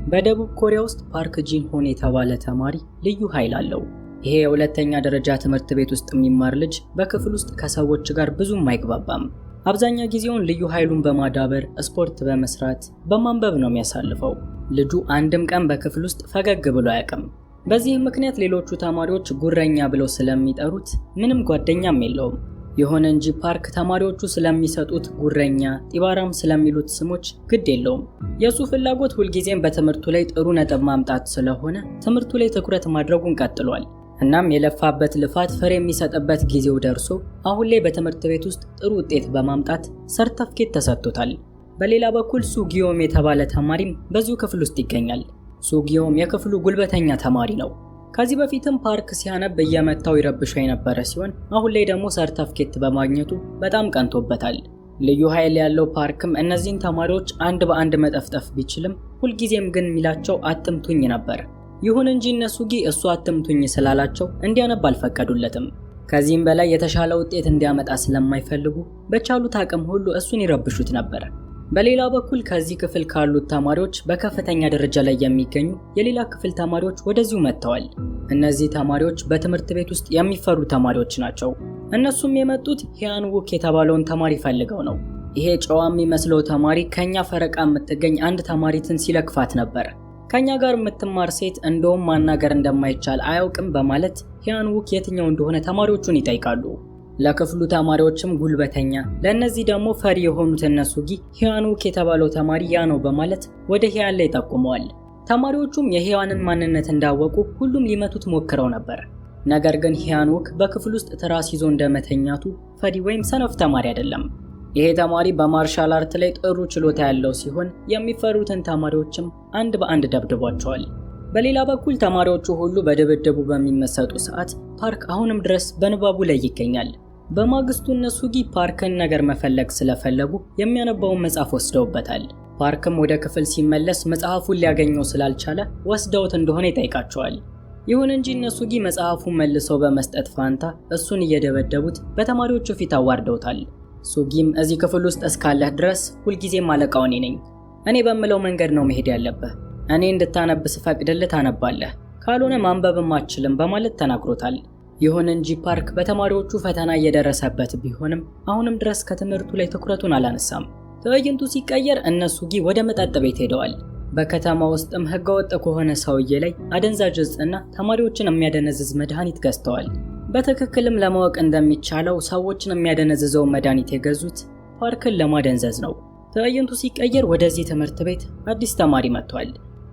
በደቡብ ኮሪያ ውስጥ ፓርክ ጂን ሆን የተባለ ተማሪ ልዩ ኃይል አለው። ይሄ የሁለተኛ ደረጃ ትምህርት ቤት ውስጥ የሚማር ልጅ በክፍል ውስጥ ከሰዎች ጋር ብዙም አይግባባም። አብዛኛው ጊዜውን ልዩ ኃይሉን በማዳበር፣ ስፖርት በመስራት፣ በማንበብ ነው የሚያሳልፈው። ልጁ አንድም ቀን በክፍል ውስጥ ፈገግ ብሎ አያውቅም። በዚህም ምክንያት ሌሎቹ ተማሪዎች ጉረኛ ብለው ስለሚጠሩት ምንም ጓደኛም የለውም። ይሁን እንጂ ፓርክ ተማሪዎቹ ስለሚሰጡት ጉረኛ፣ ጢባራም ስለሚሉት ስሞች ግድ የለውም። የእሱ ፍላጎት ሁልጊዜም በትምህርቱ ላይ ጥሩ ነጥብ ማምጣት ስለሆነ ትምህርቱ ላይ ትኩረት ማድረጉን ቀጥሏል። እናም የለፋበት ልፋት ፍሬ የሚሰጥበት ጊዜው ደርሶ አሁን ላይ በትምህርት ቤት ውስጥ ጥሩ ውጤት በማምጣት ሰርተፍኬት ተሰጥቶታል። በሌላ በኩል ሱጊዮም የተባለ ተማሪም በዚሁ ክፍል ውስጥ ይገኛል። ሱጊዮም የክፍሉ ጉልበተኛ ተማሪ ነው። ከዚህ በፊትም ፓርክ ሲያነብ እየመታው ይረብሸው የነበረ ሲሆን አሁን ላይ ደግሞ ሰርተፍኬት በማግኘቱ በጣም ቀንቶበታል። ልዩ ኃይል ያለው ፓርክም እነዚህን ተማሪዎች አንድ በአንድ መጠፍጠፍ ቢችልም ሁልጊዜም ግን የሚላቸው አትምቱኝ ነበር። ይሁን እንጂ እነሱ ጊ እሱ አትምቱኝ ስላላቸው እንዲያነብ አልፈቀዱለትም። ከዚህም በላይ የተሻለ ውጤት እንዲያመጣ ስለማይፈልጉ በቻሉት አቅም ሁሉ እሱን ይረብሹት ነበር። በሌላ በኩል ከዚህ ክፍል ካሉት ተማሪዎች በከፍተኛ ደረጃ ላይ የሚገኙ የሌላ ክፍል ተማሪዎች ወደዚሁ መጥተዋል። እነዚህ ተማሪዎች በትምህርት ቤት ውስጥ የሚፈሩ ተማሪዎች ናቸው። እነሱም የመጡት ሂያን ውክ የተባለውን ተማሪ ፈልገው ነው። ይሄ ጨዋ የሚመስለው ተማሪ ከኛ ፈረቃ የምትገኝ አንድ ተማሪትን ሲለክፋት ነበር። ከኛ ጋር የምትማር ሴት እንደውም ማናገር እንደማይቻል አያውቅም በማለት ሂያን ውክ የትኛው እንደሆነ ተማሪዎቹን ይጠይቃሉ። ለክፍሉ ተማሪዎችም ጉልበተኛ፣ ለእነዚህ ደግሞ ፈሪ የሆኑት እነሱ ጊ ሂያን ውክ የተባለው ተማሪ ያ ነው በማለት ወደ ሂያን ላይ ጠቁመዋል። ተማሪዎቹም የሂያንን ማንነት እንዳወቁ ሁሉም ሊመቱት ሞክረው ነበር። ነገር ግን ሂያን ውክ በክፍል ውስጥ ትራስ ይዞ እንደመተኛቱ ፈሪ ወይም ሰነፍ ተማሪ አይደለም። ይሄ ተማሪ በ martial art ላይ ጥሩ ችሎታ ያለው ሲሆን የሚፈሩትን ተማሪዎችም አንድ በአንድ ደብድቧቸዋል። በሌላ በኩል ተማሪዎቹ ሁሉ በድብድቡ በሚመሰጡ ሰዓት ፓርክ አሁንም ድረስ በንባቡ ላይ ይገኛል። በማግስቱ እነሱ ጊ ፓርክን ነገር መፈለግ ስለፈለጉ የሚያነባውን መጽሐፍ ወስደውበታል። ፓርክም ወደ ክፍል ሲመለስ መጽሐፉን ሊያገኘው ስላልቻለ ወስደውት እንደሆነ ይጠይቃቸዋል። ይሁን እንጂ እነሱ ጊ መጽሐፉን መልሰው በመስጠት ፋንታ እሱን እየደበደቡት በተማሪዎቹ ፊት አዋርደውታል። ሱጊም እዚህ ክፍል ውስጥ እስካለህ ድረስ ሁልጊዜም አለቃው እኔ ነኝ። እኔ በምለው መንገድ ነው መሄድ ያለብህ። እኔ እንድታነብ ስፈቅድልህ ታነባለህ፣ ካልሆነ ማንበብም አትችልም በማለት ተናግሮታል። ይሁን እንጂ ፓርክ በተማሪዎቹ ፈተና እየደረሰበት ቢሆንም አሁንም ድረስ ከትምህርቱ ላይ ትኩረቱን አላነሳም። ትዕይንቱ ሲቀየር እነሱ ጊ ወደ መጠጥ ቤት ሄደዋል። በከተማ ውስጥም ህገወጥ ከሆነ ሰውዬ ላይ አደንዛዥ እጽና ተማሪዎችን የሚያደነዝዝ መድኃኒት ገዝተዋል። በትክክልም ለማወቅ እንደሚቻለው ሰዎችን የሚያደነዝዘው መድኃኒት የገዙት ፓርክን ለማደንዘዝ ነው። ትዕይንቱ ሲቀየር ወደዚህ ትምህርት ቤት አዲስ ተማሪ መጥቷል።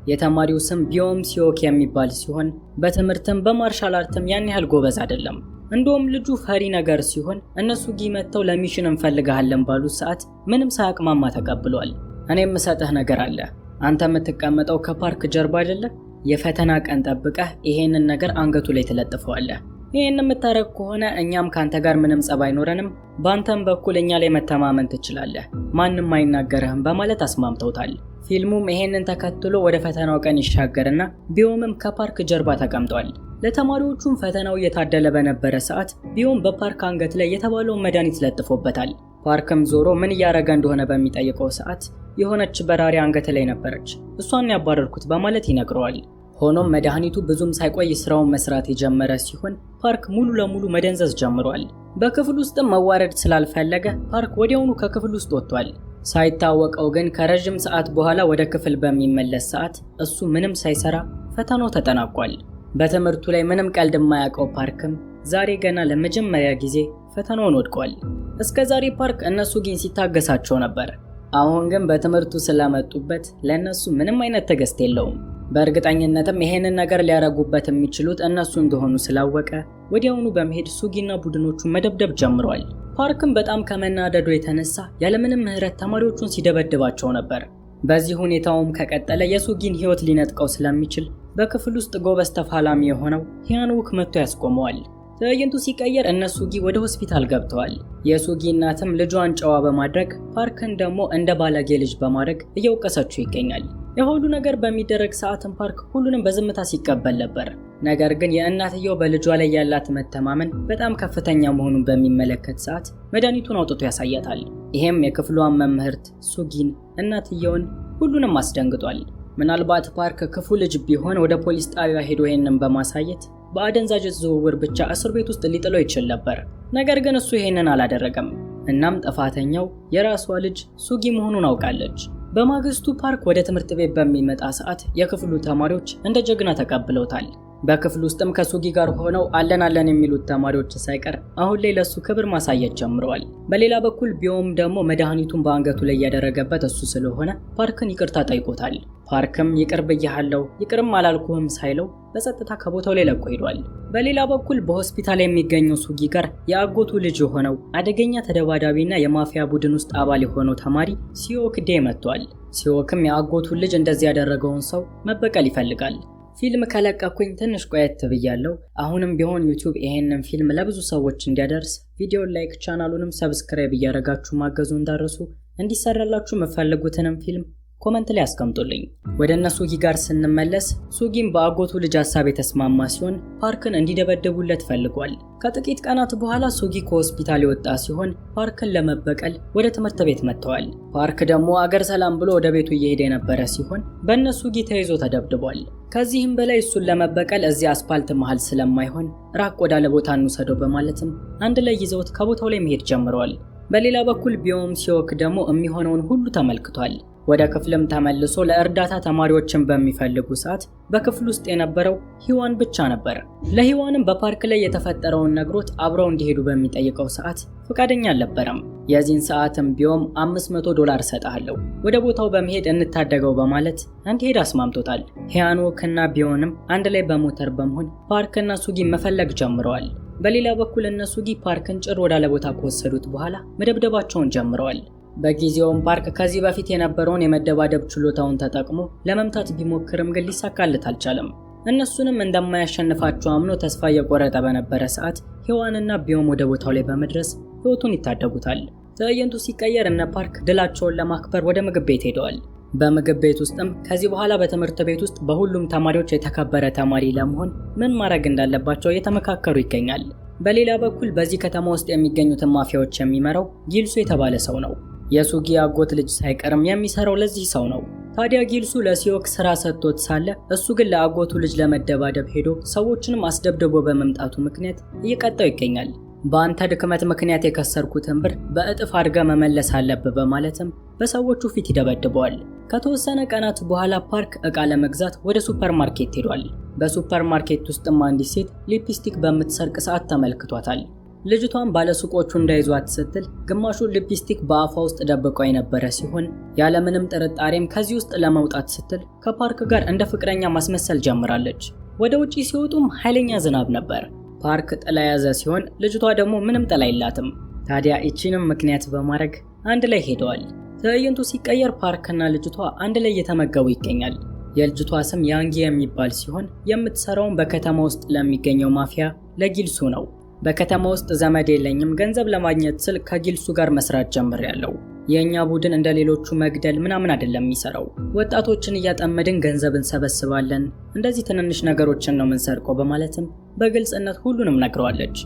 የተማሪው ስም ቢዮም ሲዮክ የሚባል ሲሆን በትምህርትም በ martial art ም ያን ያህል ጎበዝ አይደለም። እንደውም ልጁ ፈሪ ነገር ሲሆን እነሱ ጊ መጥተው ለ mission እንፈልግሃለን ባሉት ሰዓት ምንም ሳያቅማማ ተቀብሏል። እኔ የምሰጥህ ነገር አለ። አንተ የምትቀመጠው ከፓርክ ጀርባ አይደለ? የፈተና ቀን ጠብቀህ ይሄንን ነገር አንገቱ ላይ ትለጥፈዋለህ። ይህን የምታደርግ ከሆነ እኛም ካንተ ጋር ምንም ጸብ አይኖረንም፣ በአንተም በኩል እኛ ላይ መተማመን ትችላለህ፣ ማንም አይናገርህም በማለት አስማምተውታል። ፊልሙም ይሄንን ተከትሎ ወደ ፈተናው ቀን ይሻገርና ቢዮምም ከፓርክ ጀርባ ተቀምጧል። ለተማሪዎቹም ፈተናው እየታደለ በነበረ ሰዓት ቢዮም በፓርክ አንገት ላይ የተባለውን መድኃኒት ለጥፎበታል። ፓርክም ዞሮ ምን እያደረገ እንደሆነ በሚጠይቀው ሰዓት የሆነች በራሪ አንገት ላይ ነበረች፣ እሷን ያባረርኩት በማለት ይነግረዋል። ሆኖም መድኃኒቱ ብዙም ሳይቆይ ስራውን መስራት የጀመረ ሲሆን ፓርክ ሙሉ ለሙሉ መደንዘዝ ጀምሯል። በክፍል ውስጥም መዋረድ ስላልፈለገ ፓርክ ወዲያውኑ ከክፍል ውስጥ ወጥቷል። ሳይታወቀው ግን ከረዥም ሰዓት በኋላ ወደ ክፍል በሚመለስ ሰዓት እሱ ምንም ሳይሰራ ፈተናው ተጠናቋል። በትምህርቱ ላይ ምንም ቀልድ የማያውቀው ፓርክም ዛሬ ገና ለመጀመሪያ ጊዜ ፈተናውን ወድቋል። እስከ ዛሬ ፓርክ እነሱ ግን ሲታገሳቸው ነበር። አሁን ግን በትምህርቱ ስለመጡበት ለእነሱ ምንም አይነት ትዕግስት የለውም። በእርግጠኝነትም ይሄንን ነገር ሊያረጉበት የሚችሉት እነሱ እንደሆኑ ስላወቀ ወዲያውኑ በመሄድ ሱጊና ቡድኖቹን መደብደብ ጀምሯል። ፓርክም በጣም ከመናደዱ የተነሳ ያለምንም ምህረት ተማሪዎቹን ሲደበድባቸው ነበር። በዚህ ሁኔታውም ከቀጠለ የሱጊን ሕይወት ሊነጥቀው ስለሚችል በክፍል ውስጥ ጎበዝ ተፋላሚ የሆነው ሂያን ውክ መጥቶ ያስቆመዋል። ትዕይንቱ ሲቀየር እነ ሱጊ ወደ ሆስፒታል ገብተዋል። የሱጊ እናትም ልጇን ጨዋ በማድረግ ፓርክን ደግሞ እንደ ባለጌ ልጅ በማድረግ እየወቀሰችው ይገኛል። የሁሉ ነገር በሚደረግ ሰዓትም ፓርክ ሁሉንም በዝምታ ሲቀበል ነበር። ነገር ግን የእናትየው በልጇ ላይ ያላት መተማመን በጣም ከፍተኛ መሆኑን በሚመለከት ሰዓት መድኃኒቱን አውጥቶ ያሳያታል። ይሄም የክፍሏን መምህርት ሱጊን፣ እናትየውን፣ ሁሉንም አስደንግጧል። ምናልባት ፓርክ ክፉ ልጅ ቢሆን ወደ ፖሊስ ጣቢያ ሄዶ ይሄንን በማሳየት በአደንዛዥ እጽ ዝውውር ብቻ እስር ቤት ውስጥ ሊጥለው ይችል ነበር። ነገር ግን እሱ ይሄንን አላደረገም። እናም ጥፋተኛው የራሷ ልጅ ሱጊ መሆኑን አውቃለች። በማግስቱ ፓርክ ወደ ትምህርት ቤት በሚመጣ ሰዓት የክፍሉ ተማሪዎች እንደ ጀግና ተቀብለውታል። በክፍሉ ውስጥም ከሱጊ ጋር ሆነው አለን አለን የሚሉት ተማሪዎች ሳይቀር አሁን ላይ ለሱ ክብር ማሳየት ጀምረዋል። በሌላ በኩል ቢዮም ደግሞ መድኃኒቱን በአንገቱ ላይ ያደረገበት እሱ ስለሆነ ፓርክን ይቅርታ ጠይቆታል። ፓርክም ይቅር ብያለሁ ይቅርም አላልኩህም ሳይለው በጸጥታ ከቦታው ላይ ለቆ ሄዷል። በሌላ በኩል በሆስፒታል የሚገኘው ሱጊ ጋር የአጎቱ ልጅ የሆነው አደገኛ ተደባዳቢና የማፊያ ቡድን ውስጥ አባል የሆነው ተማሪ ሲዮክ ዴ መጥቷል። ሲዮክም የአጎቱን ልጅ እንደዚህ ያደረገውን ሰው መበቀል ይፈልጋል። ፊልም ከለቀኩኝ ትንሽ ቆየት ብያለሁ። አሁንም ቢሆን ዩቲዩብ ይሄንን ፊልም ለብዙ ሰዎች እንዲያደርስ ቪዲዮን like፣ ቻናሉንም subscribe እያደረጋችሁ ማገዙ እንዳትረሱ። እንዲሰራላችሁ የምትፈልጉትንም ፊልም comment ላይ አስቀምጡልኝ። ወደ እነ ሱጊ ጋር ስንመለስ ሱጊም በአጎቱ ልጅ ሀሳብ የተስማማ ሲሆን ፓርክን እንዲደበደቡለት ፈልጓል። ከጥቂት ቀናት በኋላ ሱጊ ከሆስፒታል የወጣ ሲሆን ፓርክን ለመበቀል ወደ ትምህርት ቤት መጥተዋል። ፓርክ ደግሞ አገር ሰላም ብሎ ወደ ቤቱ እየሄደ የነበረ ሲሆን በእነ ሱጊ ተይዞ ተደብድቧል። ከዚህም በላይ እሱን ለመበቀል እዚህ አስፓልት መሃል ስለማይሆን ራቅ ወዳለ ቦታ እንውሰደው በማለትም አንድ ላይ ይዘውት ከቦታው ላይ መሄድ ጀምረዋል። በሌላ በኩል ቢዮም ሲዮክ ደግሞ የሚሆነውን ሁሉ ተመልክቷል። ወደ ክፍልም ተመልሶ ለእርዳታ ተማሪዎችን በሚፈልጉ ሰዓት በክፍል ውስጥ የነበረው ሂዋን ብቻ ነበር። ለሂዋንም በፓርክ ላይ የተፈጠረውን ነግሮት አብረው እንዲሄዱ በሚጠይቀው ሰዓት ፈቃደኛ አልነበረም። የዚህን ሰዓትም ቢዮም $500 እሰጥሃለሁ ወደ ቦታው በመሄድ እንታደገው በማለት እንዲሄድ አስማምቶታል። ሂያኖክና ቢዮንም አንድ ላይ በሞተር በመሆን ፓርክና ሱጊ መፈለግ ጀምረዋል። በሌላ በኩል እነ ሱጊ ፓርክን ጭር ወዳለ ቦታ ከወሰዱት በኋላ መደብደባቸውን ጀምረዋል። በጊዜውም ፓርክ ከዚህ በፊት የነበረውን የመደባደብ ችሎታውን ተጠቅሞ ለመምታት ቢሞክርም ግን ሊሳካለት አልቻለም። እነሱንም እንደማያሸንፋቸው አምኖ ተስፋ እየቆረጠ በነበረ ሰዓት ሔዋንና ቢዮም ወደ ቦታው ላይ በመድረስ ሕይወቱን ይታደጉታል። ትዕይንቱ ሲቀየር እነ ፓርክ ድላቸውን ለማክበር ወደ ምግብ ቤት ሄደዋል። በምግብ ቤት ውስጥም ከዚህ በኋላ በትምህርት ቤት ውስጥ በሁሉም ተማሪዎች የተከበረ ተማሪ ለመሆን ምን ማድረግ እንዳለባቸው እየተመካከሩ ይገኛል። በሌላ በኩል በዚህ ከተማ ውስጥ የሚገኙትን ማፊያዎች የሚመራው ጊልሱ የተባለ ሰው ነው። የሱጊ አጎት ልጅ ሳይቀርም የሚሰራው ለዚህ ሰው ነው። ታዲያ ጊልሱ ለሲዮክ ስራ ሰጥቶት ሳለ እሱ ግን ለአጎቱ ልጅ ለመደባደብ ሄዶ ሰዎችንም አስደብድቦ በመምጣቱ ምክንያት እየቀጣው ይገኛል። በአንተ ድክመት ምክንያት የከሰርኩትን ብር በእጥፍ አድርገህ መመለስ አለብህ በማለትም በሰዎቹ ፊት ይደበድበዋል። ከተወሰነ ቀናት በኋላ ፓርክ ዕቃ ለመግዛት ወደ ሱፐር ማርኬት ሄዷል። በሱፐር ማርኬት ውስጥም አንዲት ሴት ሊፕስቲክ በምትሰርቅ ሰዓት ተመልክቷታል። ልጅቷን ባለሱቆቹ እንዳይዟት ስትል ግማሹን ሊፕስቲክ በአፏ ውስጥ ደብቀው የነበረ ሲሆን ያለምንም ጥርጣሬም ከዚህ ውስጥ ለመውጣት ስትል ከፓርክ ጋር እንደ ፍቅረኛ ማስመሰል ጀምራለች። ወደ ውጪ ሲወጡም ኃይለኛ ዝናብ ነበር። ፓርክ ጥላ የያዘ ሲሆን ልጅቷ ደግሞ ምንም ጥላ የላትም። ታዲያ ይቺንም ምክንያት በማድረግ አንድ ላይ ሄደዋል። ትዕይንቱ ሲቀየር ፓርክና ልጅቷ አንድ ላይ እየተመገቡ ይገኛል። የልጅቷ ስም ያንጊ የሚባል ሲሆን የምትሰራውን በከተማ ውስጥ ለሚገኘው ማፊያ ለጊልሱ ነው። በከተማ ውስጥ ዘመድ የለኝም፣ ገንዘብ ለማግኘት ስል ከጊልሱ ጋር መስራት ጀምሬያለሁ። የኛ ቡድን እንደ ሌሎቹ መግደል ምናምን አይደለም የሚሰራው። ወጣቶችን እያጠመድን ገንዘብ እንሰበስባለን፣ እንደዚህ ትንንሽ ነገሮችን ነው የምንሰርቀው በማለትም በግልጽነት ሁሉንም ነግረዋለች።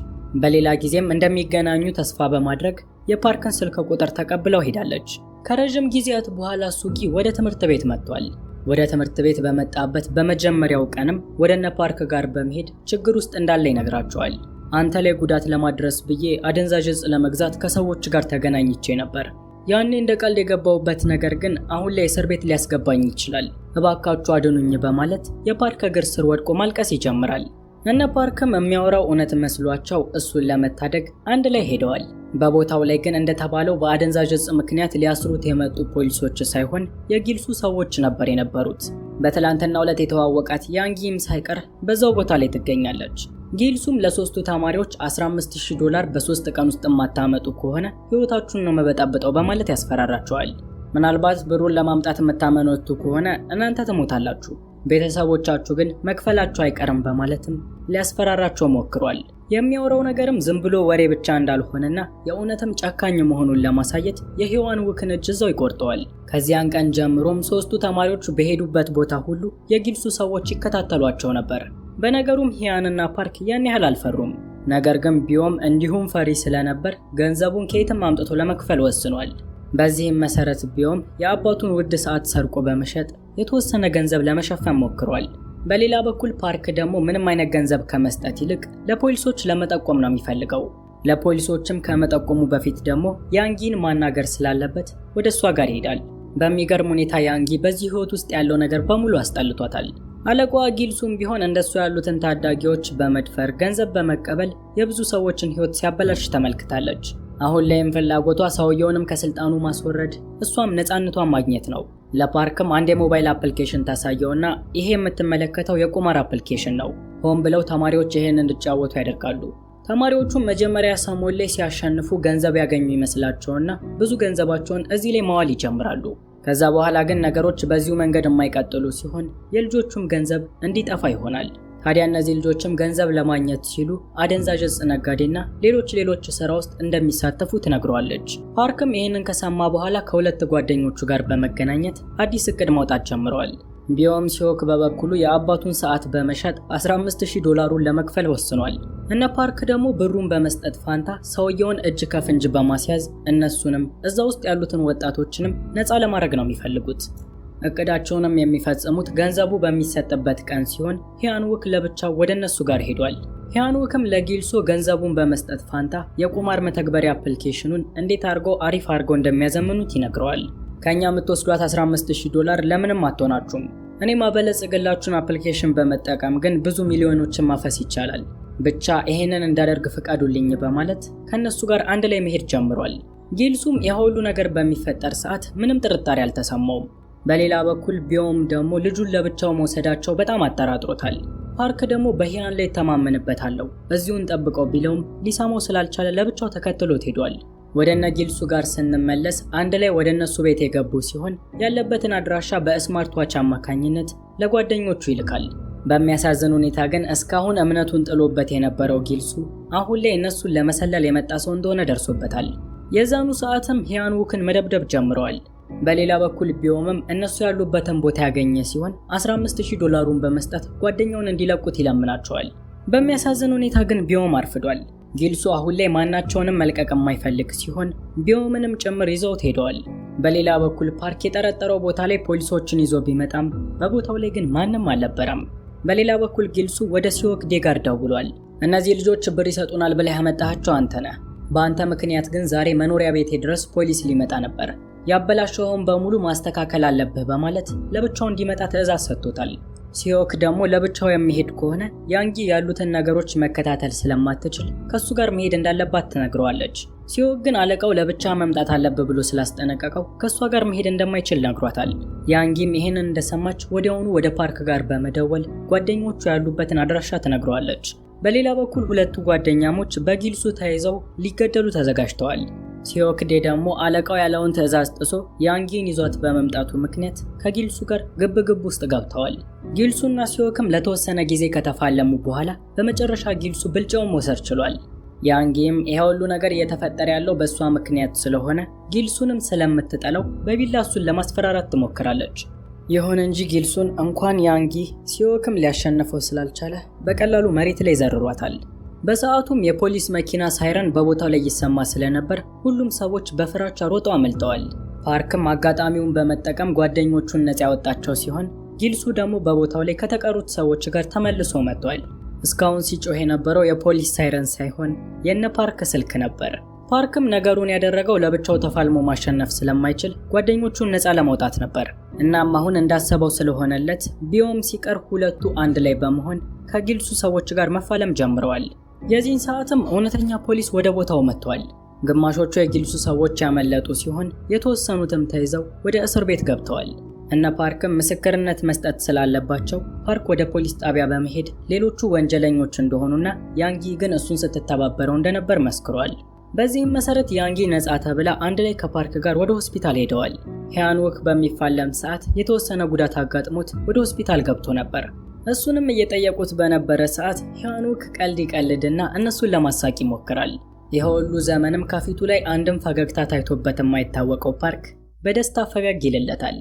በሌላ ጊዜም እንደሚገናኙ ተስፋ በማድረግ የፓርክን ስልክ ቁጥር ተቀብለው ሄዳለች። ከረጅም ጊዜያት በኋላ ሱጊ ወደ ትምህርት ቤት መጥቷል። ወደ ትምህርት ቤት በመጣበት በመጀመሪያው ቀንም ወደ እነ ፓርክ ጋር በመሄድ ችግር ውስጥ እንዳለ ይነግራቸዋል። አንተ ላይ ጉዳት ለማድረስ ብዬ አደንዛዥ እጽ ለመግዛት ከሰዎች ጋር ተገናኝቼ ነበር። ያኔ እንደ ቀልድ የገባውበት ነገር ግን አሁን ላይ እስር ቤት ሊያስገባኝ ይችላል። እባካችሁ አድኑኝ በማለት የፓርክ እግር ስር ወድቆ ማልቀስ ይጀምራል። እነ ፓርክም የሚያወራው እውነት መስሏቸው እሱን ለመታደግ አንድ ላይ ሄደዋል። በቦታው ላይ ግን እንደተባለው በአደንዛዥ እጽ ምክንያት ሊያስሩት የመጡ ፖሊሶች ሳይሆን የጊልሱ ሰዎች ነበር የነበሩት። በትላንትናው ዕለት የተዋወቃት ያንጊም ሳይቀር በዛው ቦታ ላይ ትገኛለች። ጊልሱም ለሶስቱ ተማሪዎች $15,000 በ3 ቀን ውስጥ የማታመጡ ከሆነ ህይወታችሁን ነው መበጣበጠው በማለት ያስፈራራቸዋል። ምናልባት ብሩን ለማምጣት የምታመነቱ ከሆነ እናንተ ትሞታላችሁ፣ ቤተሰቦቻችሁ ግን መክፈላችሁ አይቀርም በማለትም ሊያስፈራራቸው ሞክሯል። የሚያወራው ነገርም ዝም ብሎ ወሬ ብቻ እንዳልሆነና የእውነትም ጨካኝ መሆኑን ለማሳየት የሔዋን ውክን እጅ እዛው ይቆርጠዋል። ከዚያን ቀን ጀምሮም ሶስቱ ተማሪዎች በሄዱበት ቦታ ሁሉ የጊልሱ ሰዎች ይከታተሏቸው ነበር። በነገሩም ሂያንና ፓርክ ያን ያህል አልፈሩም። ነገር ግን ቢዮም እንዲሁም ፈሪ ስለነበር ገንዘቡን ከየትም አምጥቶ ለመክፈል ወስኗል። በዚህም መሰረት ቢዮም የአባቱን ውድ ሰዓት ሰርቆ በመሸጥ የተወሰነ ገንዘብ ለመሸፈን ሞክሯል። በሌላ በኩል ፓርክ ደግሞ ምንም አይነት ገንዘብ ከመስጠት ይልቅ ለፖሊሶች ለመጠቆም ነው የሚፈልገው። ለፖሊሶችም ከመጠቆሙ በፊት ደግሞ ያንጊን ማናገር ስላለበት ወደ እሷ ጋር ይሄዳል። በሚገርም ሁኔታ ያንጊ በዚህ ህይወት ውስጥ ያለው ነገር በሙሉ አስጠልቷታል። አለቃዋ ጊልሱም ቢሆን እንደሱ ያሉትን ታዳጊዎች በመድፈር ገንዘብ በመቀበል የብዙ ሰዎችን ህይወት ሲያበላሽ ተመልክታለች። አሁን ላይም ፍላጎቷ ሰውየውንም ከስልጣኑ ማስወረድ፣ እሷም ነፃነቷን ማግኘት ነው። ለፓርክም አንድ የሞባይል application ታሳየውና ይሄ የምትመለከተው የቁማር application ነው። ሆን ብለው ተማሪዎች ይሄን እንዲጫወቱ ያደርጋሉ። ተማሪዎቹም መጀመሪያ ሰሞን ላይ ሲያሸንፉ ገንዘብ ያገኙ ይመስላቸውና ብዙ ገንዘባቸውን እዚህ ላይ ማዋል ይጀምራሉ። ከዛ በኋላ ግን ነገሮች በዚሁ መንገድ የማይቀጥሉ ሲሆን የልጆቹም ገንዘብ እንዲጠፋ ይሆናል። ታዲያ እነዚህ ልጆችም ገንዘብ ለማግኘት ሲሉ አደንዛዥ እጽ ነጋዴና ሌሎች ሌሎች ስራ ውስጥ እንደሚሳተፉ ትነግረዋለች። ፓርክም ይህንን ከሰማ በኋላ ከሁለት ጓደኞቹ ጋር በመገናኘት አዲስ እቅድ ማውጣት ጀምረዋል። ቢዮም ሲዮክ በበኩሉ የአባቱን ሰዓት በመሸጥ 15000 ዶላሩን ለመክፈል ወስኗል። እነ ፓርክ ደግሞ ብሩን በመስጠት ፋንታ ሰውየውን እጅ ከፍንጅ በማስያዝ እነሱንም እዛ ውስጥ ያሉትን ወጣቶችንም ነፃ ለማድረግ ነው የሚፈልጉት። እቅዳቸውንም የሚፈጽሙት ገንዘቡ በሚሰጥበት ቀን ሲሆን ሂያንውክ ለብቻው ወደ እነሱ ጋር ሄዷል። ሂያንውክም ለጊልሶ ገንዘቡን በመስጠት ፋንታ የቁማር መተግበሪያ application ኑን እንዴት አድርገው አሪፍ አድርገው እንደሚያዘምኑት ይነግረዋል። ከኛ የምትወስዷት 15000 ዶላር ለምንም አትሆናችሁም። እኔ ማበለጽግላችሁን application በመጠቀም ግን ብዙ ሚሊዮኖችን ማፈስ ይቻላል። ብቻ ይሄንን እንዳደርግ ፍቀዱልኝ በማለት ከነሱ ጋር አንድ ላይ መሄድ ጀምሯል። ጊልሱም የሁሉ ነገር በሚፈጠር ሰዓት ምንም ጥርጣሬ አልተሰማውም። በሌላ በኩል ቢዮም ደግሞ ልጁን ለብቻው መውሰዳቸው በጣም አጠራጥሮታል። ፓርክ ደግሞ በሂያን ላይ ተማመንበታለሁ እዚሁን ጠብቀው ቢለውም ሊሰማው ስላልቻለ ለብቻው ተከትሎት ሄዷል። ወደ እነ ጊልሱ ጋር ስንመለስ አንድ ላይ ወደ እነሱ ቤት የገቡ ሲሆን ያለበትን አድራሻ በ smart watch አማካኝነት ለጓደኞቹ ይልካል። በሚያሳዝን ሁኔታ ግን እስካሁን እምነቱን ጥሎበት የነበረው ጊልሱ አሁን ላይ እነሱን ለመሰለል የመጣ ሰው እንደሆነ ደርሶበታል። የዛኑ ሰዓትም ሂያንውክን መደብደብ ጀምረዋል። በሌላ በኩል ቢዮምም እነሱ ያሉበትን ቦታ ያገኘ ሲሆን 15000 ዶላሩን በመስጠት ጓደኛውን እንዲለቁት ይለምናቸዋል። በሚያሳዝን ሁኔታ ግን ቢዮም አርፍዷል። ጊልሱ አሁን ላይ ማናቸውንም መልቀቅ የማይፈልግ ሲሆን ቢዮምንም ጭምር ይዘውት ሄደዋል። በሌላ በኩል ፓርክ የጠረጠረው ቦታ ላይ ፖሊሶችን ይዞ ቢመጣም በቦታው ላይ ግን ማንም አልነበረም። በሌላ በኩል ጊልሱ ወደ ሲዮክ ዴ ጋር ደውሏል። እነዚህ ልጆች ብር ይሰጡናል ብለህ ያመጣሃቸው አንተ ነህ። በአንተ ምክንያት ግን ዛሬ መኖሪያ ቤቴ ድረስ ፖሊስ ሊመጣ ነበር። ያበላሸውን በሙሉ ማስተካከል አለብህ በማለት ለብቻው እንዲመጣ ትዕዛዝ ሰጥቶታል። ሲዮክ ደግሞ ለብቻው የሚሄድ ከሆነ ያንጊ ያሉትን ነገሮች መከታተል ስለማትችል ከሱ ጋር መሄድ እንዳለባት ትነግረዋለች። ሲዮክ ግን አለቃው ለብቻ መምጣት አለብህ ብሎ ስላስጠነቀቀው ከሷ ጋር መሄድ እንደማይችል ነግሯታል። ያንጊም ይሄንን እንደሰማች ወዲያውኑ ወደ ፓርክ ጋር በመደወል ጓደኞቹ ያሉበትን አድራሻ ትነግረዋለች። በሌላ በኩል ሁለቱ ጓደኛሞች በጊልሱ ተይዘው ሊገደሉ ተዘጋጅተዋል። ሲዮክዴ ደግሞ አለቃው ያለውን ትዕዛዝ ጥሶ ያንጊን ይዟት በመምጣቱ ምክንያት ከጊልሱ ጋር ግብግብ ውስጥ ገብተዋል። ጊልሱና ሲዮክም ለተወሰነ ጊዜ ከተፋለሙ በኋላ በመጨረሻ ጊልሱ ብልጫውን መውሰድ ችሏል። ያንጊም ይሄ ሁሉ ነገር እየተፈጠረ ያለው በእሷ ምክንያት ስለሆነ ጊልሱንም ስለምትጠላው በቢላ እሱን ለማስፈራራት ትሞክራለች። ይሁን እንጂ ጊልሱን እንኳን ያንጊ ሲዮክም ሊያሸንፈው ስላልቻለ በቀላሉ መሬት ላይ ዘርሯታል። በሰዓቱም የፖሊስ መኪና ሳይረን በቦታው ላይ ይሰማ ስለነበር ሁሉም ሰዎች በፍራቻ ሮጠው አመልጠዋል። ፓርክም አጋጣሚውን በመጠቀም ጓደኞቹን ነፃ ያወጣቸው ሲሆን ጊልሱ ደግሞ በቦታው ላይ ከተቀሩት ሰዎች ጋር ተመልሶ መጥቷል። እስካሁን ሲጮህ የነበረው የፖሊስ ሳይረን ሳይሆን የነ ፓርክ ስልክ ነበር። ፓርክም ነገሩን ያደረገው ለብቻው ተፋልሞ ማሸነፍ ስለማይችል ጓደኞቹን ነፃ ለማውጣት ነበር። እናም አሁን እንዳሰበው ስለሆነለት ቢዮም ሲቀር ሁለቱ አንድ ላይ በመሆን ከጊልሱ ሰዎች ጋር መፋለም ጀምረዋል። የዚህን ሰዓትም እውነተኛ ፖሊስ ወደ ቦታው መጥቷል። ግማሾቹ የጊልሱ ሰዎች ያመለጡ ሲሆን የተወሰኑትም ተይዘው ወደ እስር ቤት ገብተዋል። እነ ፓርክም ምስክርነት መስጠት ስላለባቸው ፓርክ ወደ ፖሊስ ጣቢያ በመሄድ ሌሎቹ ወንጀለኞች እንደሆኑና ያንጊ ግን እሱን ስትተባበረው እንደነበር መስክሯል። በዚህም መሰረት ያንጊ ነፃ ተብላ አንድ ላይ ከፓርክ ጋር ወደ ሆስፒታል ሄደዋል። ሂያንውክ በሚፋለም ሰዓት የተወሰነ ጉዳት አጋጥሞት ወደ ሆስፒታል ገብቶ ነበር። እሱንም እየጠየቁት በነበረ ሰዓት ሂያንውክ ቀልድ ይቀልድና እነሱን ለማሳቅ ይሞክራል። ይህ ሁሉ ዘመንም ከፊቱ ላይ አንድም ፈገግታ ታይቶበት የማይታወቀው ፓርክ በደስታ ፈገግ ይልለታል።